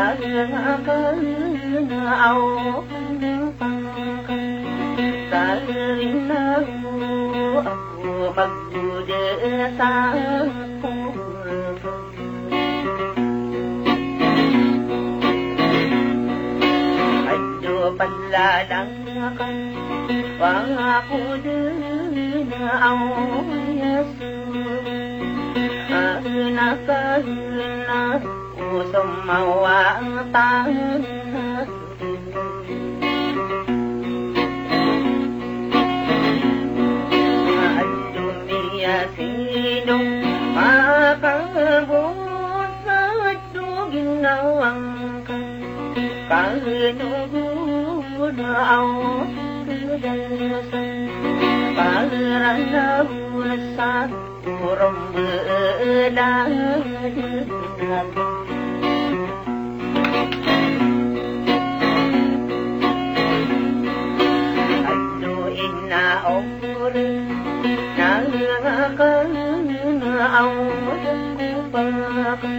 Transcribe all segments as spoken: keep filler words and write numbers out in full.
Aw pangkay, sa rinaw ako magdodesa ko. Ado palalang ka, wa ako dn aw yaso. Ana ka na o somawatan. Ado miyasino makabosad o ginawa ngka, kano bo na aw kdasa, para na bo na sa Oron beladen ako. Ado ina oren na ngaka na aw ko pakan.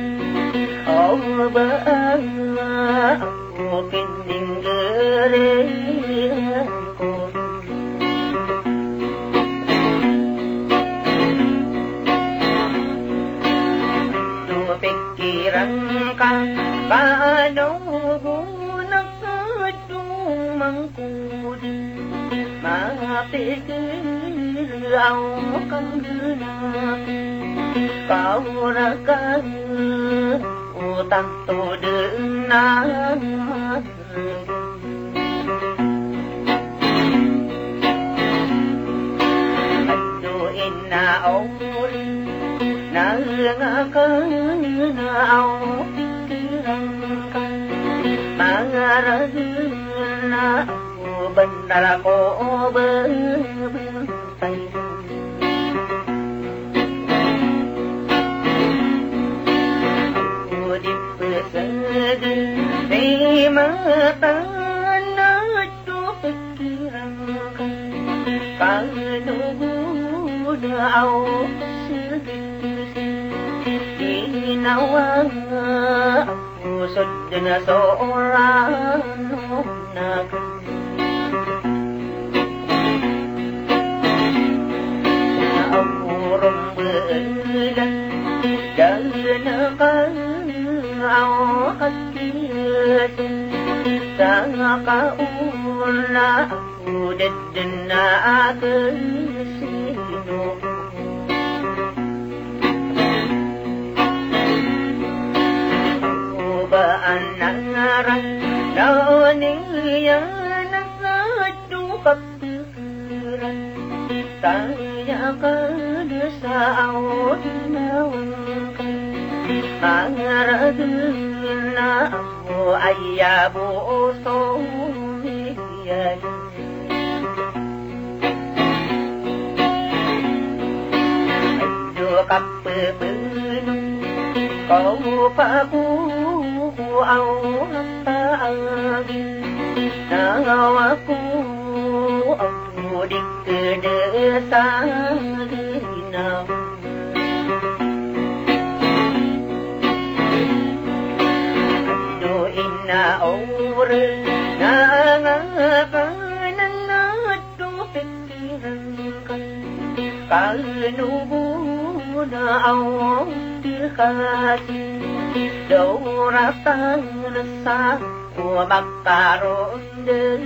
Aw ba a O pindinggere ko. Ado pikiran ka, kano bo na ka ado mangkodi. Mapikir aw kanggenap, ka o rakan o tanto dn a Ado ina oren na ngaka na aw pikiran ka. Mangaraden na o bandar ko o bebentay. O di pesed di mata na ado pikiran ka, kano bo na aw sedek di nawa Osod na so oran o naga. Aw oron bela, dal na ka aw kakiyasen. Sa ka ona o deden a kesino. O ba a ngaran na o niyan a sa do kapikiran. Taya ka da sa aw di nawan ka. Mangaraden na aw aya bo o somiyan. Ado kapepeno ko paku aw taagi. Na aw ako aw di kede sa ginawa. Ado ina oren na ngaka na ado pikiran ka. Kano bo na aw di kasi. Da o ratan sa o makaron den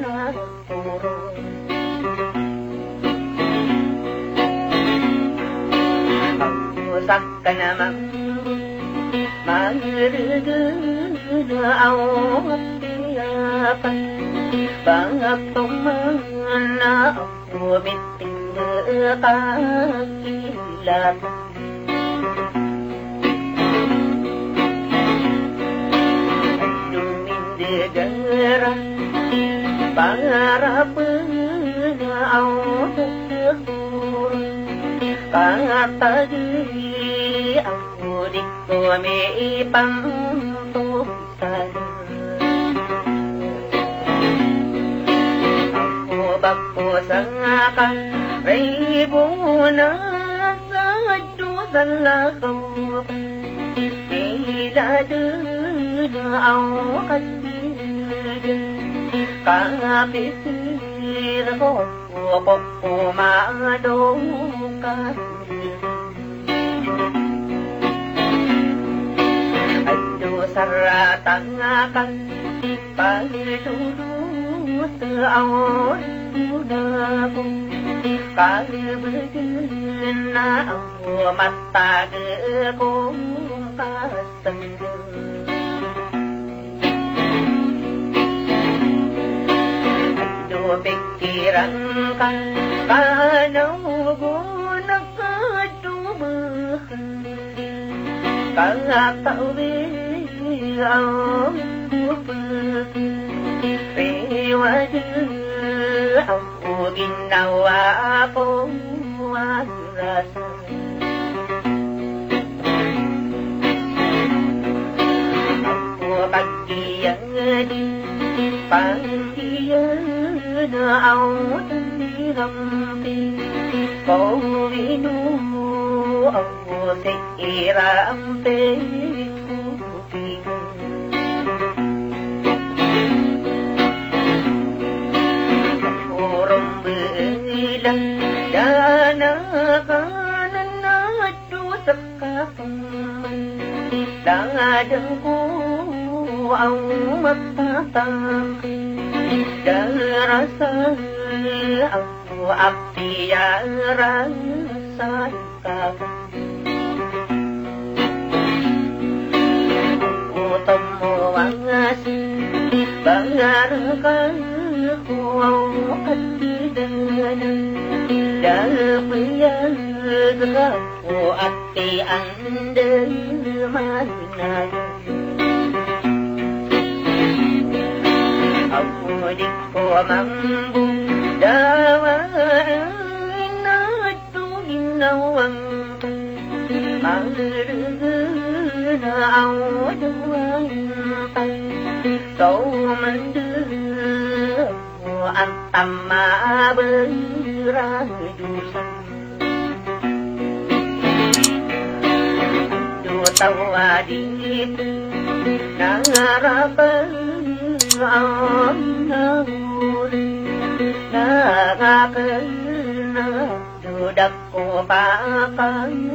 a Aw sakn a mambo mangrgn aw tiyapan, bangatoon man aw miting a kakilapan. Ado mindegar a pangarapn aw tgor, pangatagi aw di ko miipantosad. Aw ba ko sangka ribo na sa dosa lakaw. Ila dn Aw kandida, kapipir ko ko ko madoka. Ando saratang akan pagdodot aw dodako, kalbeden na aw matag ko kas Ando pikiran ka, kanaw go na kadobek. Kalakawi ang bubek. Riwadi ang ginawa ko. Rasa Ako pagiyadi, pagiyada aw tandi rampi. Ko wino aw si irampi ko pigan. Ako rombelan, dana kanan na Dosa ka pman, ladang ko aw matatang, da rasa aw apiya rasa ka. Otom o wangasi, bangar ka ko aw katidanan, da piyag ka ko ati andamanaya. Ako di ko mambo dawa na to ginawa ka. Mangdegena aw dawa ka. So mande Antama a beradosa. Dosa wadi na ngarapen a ngawri na ngakena dodak ko pakaobe.